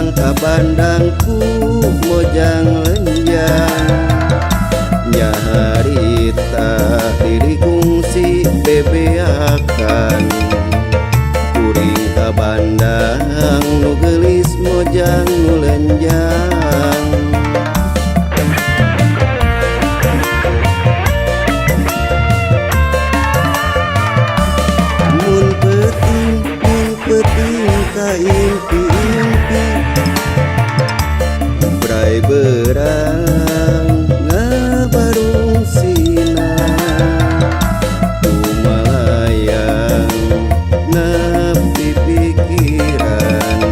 Akang kabandang ku mojang lenjang. Nyaharita diri kungsi bebeakan. Kuring kabandang nu geulis mojang nu lenjang. Mun peuting ka impi-impi, bray berang ngabarung sina. Kumalayang nepi pikiran,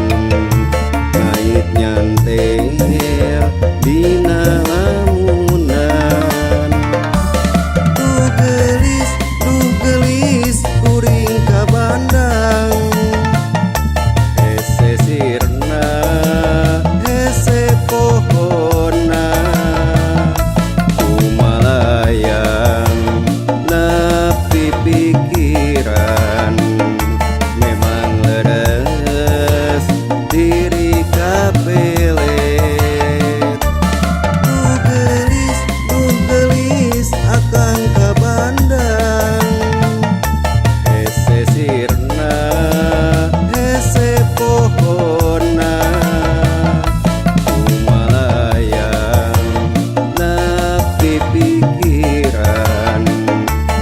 ngait nyantel dina lamunan. Duh geulis kuring kabandang. Hese sirna hese pohona. Kumalayang nepi pikiran, memang leres diri kapelet. Duh geulis akang kabandang. Hese sirna hese pohona. Kumalayang nepi pikiran,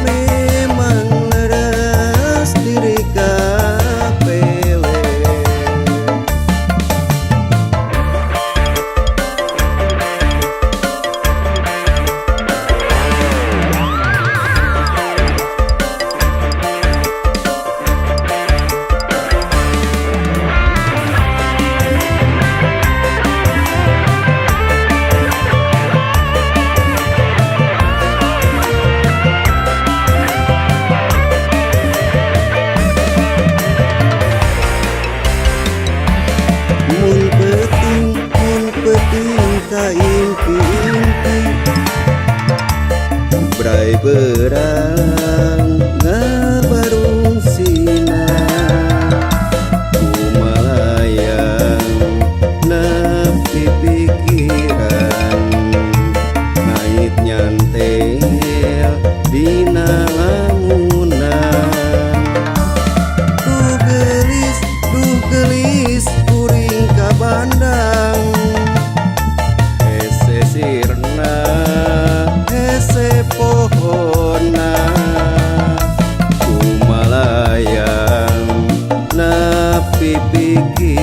memang leres diri kapelet. Mun peuting ka impi-impi, bray berang ngabarung sina. Kumalayang nepi pikiran, ngait nyantel dina lamunan. Duh geulis kuring kabandang. Hese sirna hese pohona. Kumalayang nepi pikiran.